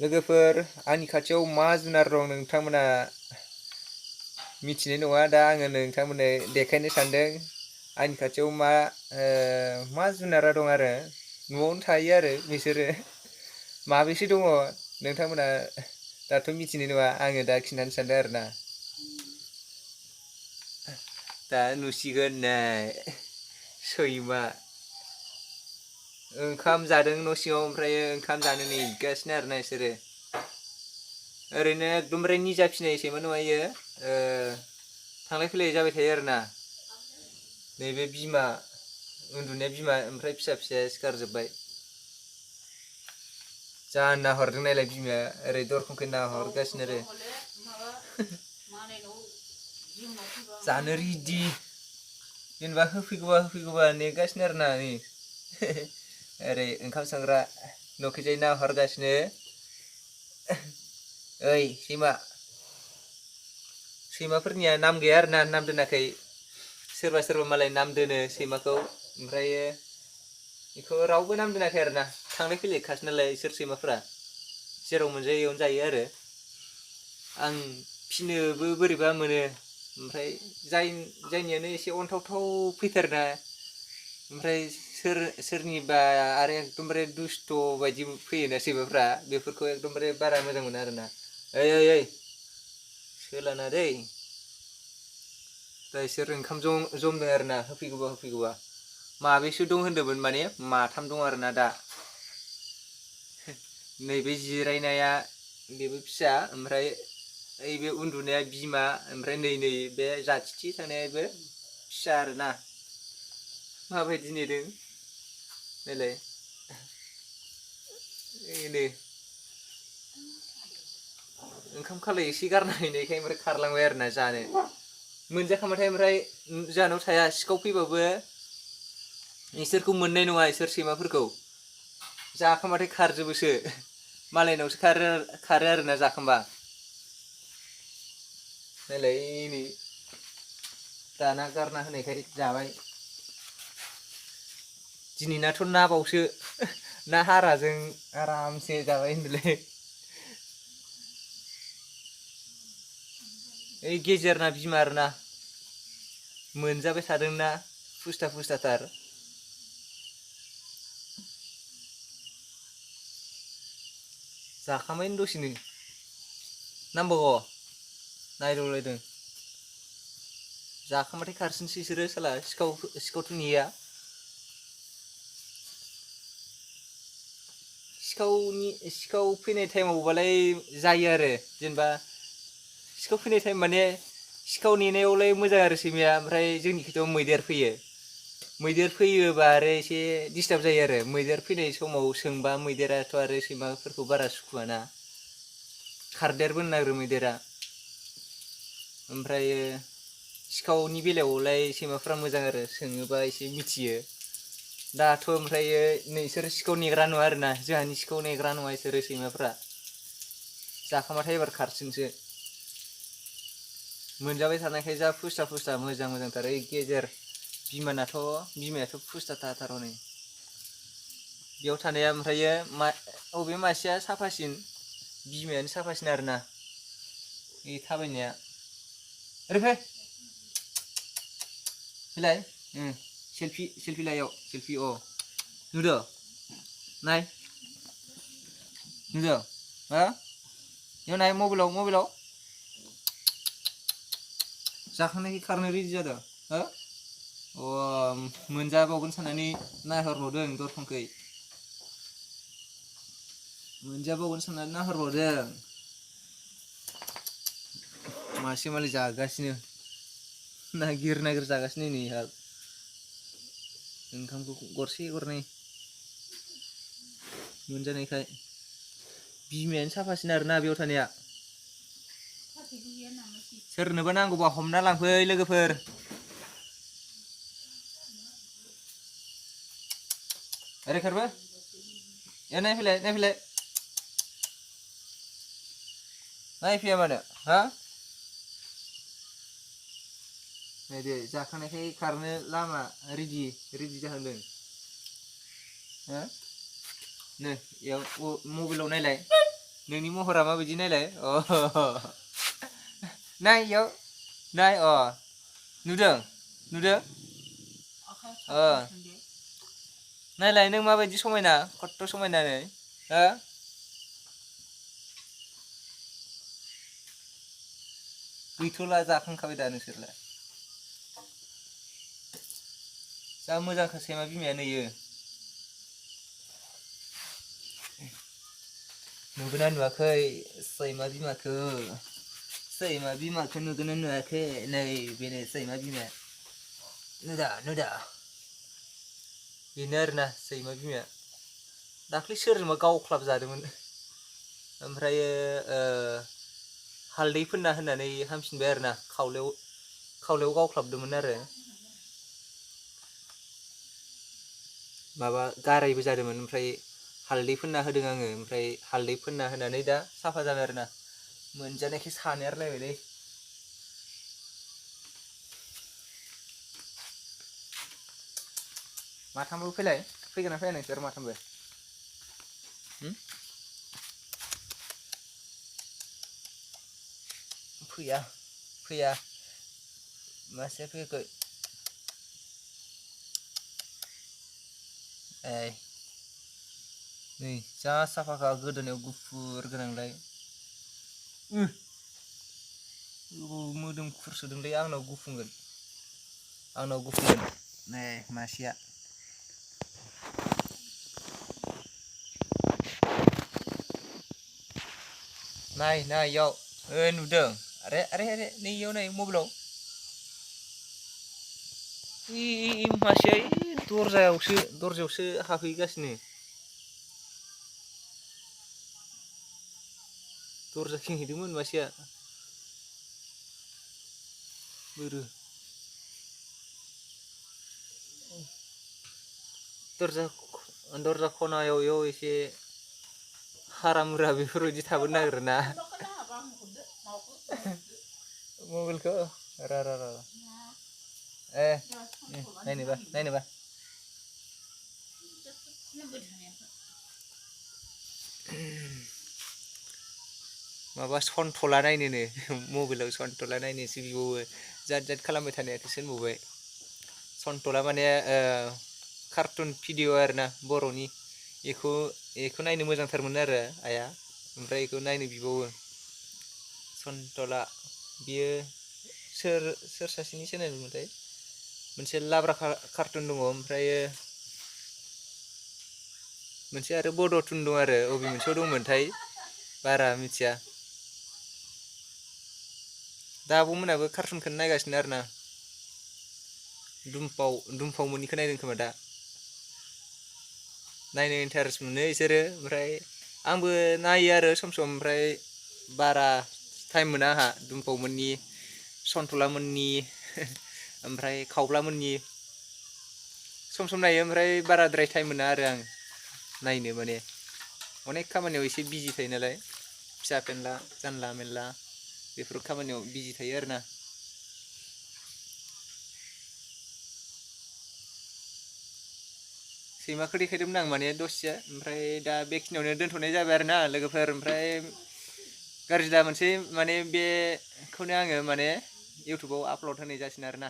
लोगोफोर आंनि खाथियाव मा जुनार दं नोंथांमोना मिथिनाय नङा। दा आङो नोंथांमोननो देखायनो सानदों आंनि खाथियाव मा जुनारा दं आरो न'आवनो थायो आरो बिसोरो माबेसो दङ नोंथांमोना दाथ' मिथिनाय नङा। आङो दा खिन्थानो सानदों आरोना। दा नुसिगोन नै सैमा ओंखाम जादों न' सिङाव ओमफ्राय ओंखाम जानो नेगासिनो आरोना बिसोरो। ओरैनो एकदमबारे निजा फिसिनाय सैमा नङा इयो। थांलाय फैलाय जाबाय थायो आरोना। नैबे बिमा उन्दुनाया बिमा ओमफ्राय फिसा फिसाया सिखारजोब्बाय। जा नाहरदों नायलाय बिमाया ओरै दरखंखै नाहरगासिनो आरो जानो रिदि जेनेबा होफैगौबा नेगासिनो आरोना नै ओरै ओंखाम संग्रा न'खैजाय नाहरगासिनो। ओइ सैमाफोरनिया नाम गैया आरोना, नाम दोनाखै। सोरबा सोरबा मालाय नाम दोनो सैमाखौ, ओमफ्रायो बेखौ रावबो नाम दोनाखै आरोना। थांलाय फैलाय खासो नालाय इसोर सैमाफोरा जेराव मोनजायो इयावनो जायो आरो। आं फिनोबो बोरैबा मोनो। ओमफ्राय जायनियानो एसे अनथावथाव फैथारोना ओमफ्राय सोरनिबा आरो एकदमबारे दुस्थ' बायदि फैयोना सैमाफ्रा, बेफोरखौ एकदमबारे बारा मोजां मोना आरोना। ओइ सोलाना दै। दा इसोर ओंखाम जमदों आरोना होफैगौबा। माबेसो दं होन्दोंमोन माने माथाम दं आरोना दा। नैबे जिरायनाया बेबो फिसा, ओमफ्राय ओइ बे उन्दुनाया बिमा, ओमफ्राय नै बे जाथिथि थानायाबो फिसा आरोना। माबायदि नेदों नायलाय नै ओंखाम खालाय एसे गारना हैनायखाय ओमफ्राय खारलांबाय आरोना जानो। मोनजाखांबाथाय ओमफ्राय जाहानाव थाया, सिखाव फैबाबो इसोरखौ मोननाय नङा, इसोर सैमाफोरखौ जाखांबाथाय खारजोबोसो। मालायनावसो खारो आरोना जाखांबा। नायलाय नै दाना गारना होनायखाय जाबाय। दिनैनाथ' ना बावसो, ना हाराजों आरामसे जाबाय होनदोंलै। ओइ गेजेरना बिमा आरोना, मोनजाबाय थादोंना फुस्था थार। जाखांबायनो दसेनो। नांबावगौ नायदावलायदों। जाखांबाथाय खारसिनसै इसोरो साला सिखावथ' नेया। सिखाव फैनाय टाइमावबालाय जायो आरो, जेनेबा सिखाव फैनाय टाइम माने सिखाव नेनायावलाय मोजां आरो सैमाया। ओमफ्राय जोंनिखैथ' मैदेर फैयोबा आरो एसे डिस्टार्ब जायो आरो। मैदेर फैनाय समाव सोंबा मैदेराथ' आरो सैमाफोरखौ बारा सुखुवाना, खारदेरबोनो नागिरो मैदेरा। ओमफ्रायो सिखावनि बेलायावलाय सैमाफ्रा मोजां आरो, सोङोबा एसे मिथियो। दाथ' ओमफ्रायो नोंसोर सिखाव नेग्रा नङा आरोना, जोंहानि सिखाव नेग्रा नङा इसोरो सैमाफ्रा। जाखांबाथाय एबार खारसिनसो। मोनजाबाय थानायखाय जा फुस्था मोजांथार। ओइ गेजेर बिमायाथ' फुस्था थार हनै। बेयाव थानाया ओमफ्रायो अबे मासेया साफासिन, बिमायानो साफासिन आरोना। बे थाबायनाया ओरै फै फैलाय सेलफि लायाव सेलफि नुदो नाय नुदो हा बेयाव नाय मबाइलाव जाखांनायनि खारनो रेडि जादों हो मोनजाबावगोन साननानै नाहरबावदों दरखंखै मोनजाबावगोन साननानै नाहरबावदों मासे मालाय जागासिनो नागिर जागासिनो नै इहा ओंखामखौ गरसे गरनै मोनजानायखाय बिमायानो साफासिन आरोना बेयाव थानाया सोरनोबा नांगौबा हमना लांफै लोगोफोर ओरै खारबो नायफैलाय नायफैया मानो हा नायदो जाखांनायखाय खारनो लामा रेडि जाहांदों हो नै इयाव मबाइलाव नायलाय नोंनि महरा माबायदि नायलाय अ नाय इयाव नाय अ नुदों नुदों नायलाय नों माबायदि समायना खथ्थ' समायना नै हो गैथ'ला जाखांखाबाय दा नोंसोरलाय जा मोजांखा सैमा बिमाया नैयो नुगोना नुवाखै सैमा बिमाखौ नुगोना नुवाखै नै बेनो सैमा बिमाया नुदा बेनो आरोना सैमा बिमाया दाख्लै सोरजोंबा गावख्लाबजादोंमोन ओमफ्रायो हालदै फोनना होनानै हामफिनबाय आरोना खावलायाव गावख्लाबदोंमोन आरो माबा गारायबो जादोंमोन ओमफ्राय हालदै फोनना होदों आङो ओमफ्राय हालदै फोनना होनानै दा साफा जाबाय आरोना मोनजानायखाय सानेरलायबायलै माथामबो फैगोन ना फैया नोंसोर माथामबो फैया मासे फैयाखै नै जा साफाखा गोदोनायाव गुफुर गोनांलाय मोदोम खुरसोदोंलै आंनाव गुफुंगोन नै मासेया नाय इयाव नुदों आरे नैयाव नाय मबाइलाव मासेया दरजायावसो हाबहैगासिनो दरजा खेंहैदोंमोन मासेया बोरो दरजा खनायाव इयाव एसे हारा मुरा बेफोरबायदि थाबोनो नागिरोना मबाइलखौ र नायनोबा माबा सनथला नायनोनो मबाइलाव सनथला नायनोसो बिबावो जाद खालामबाय थानायाथ'सो होनबावबाय सनथला माने कार्टुन भिडिअ आरोना बर'नि बेखौ नायनो मोजांथारमोन आरो आइया ओमफ्राय बेखौ नायनो बिबावो सनथला बियो सोर सासेनि चेनेलमोनथाय मोनसे लाब्रा कार्टुन दङ ओमफ्रायो मोनसे आरो बड'टुन दं आरो अबे मोनसेयाव दंमोनथाय बारा मिथिया दा आब'मोनाबो कार्टुनखौनो नायगासिनो आरोना दुमफाव मोननिखौ नायदों खोमा दा नायनो इन्टारेस्ट मोनो बिसोरो ओमफ्राय आंबो नायो आरो सम ओमफ्राय बारा टाइम मोना आंहा दुमफावमोननि सनथलामोननि ओमफ्राय खावब्लामोननि सम नायो ओमफ्राय बाराद्राय टाइम मोना आरो आं नायनो माने अनेक खामानियाव एसे बिजि थायो नालाय फिसा फेनला जानला मेनला बेफोर खामानियाव बिजि थायो आरोना सैमाखौ देखायदोंमोन आं माने दसेया ओमफ्राय दा बेखिनियावनो दोनथ'नाय जाबाय आरोना लोगोफोर ओमफ्राय गाज्रि दा मोनसे माने बेखौनो आङो माने इउटुबाव आपलड होनाय जासिगोन आरोना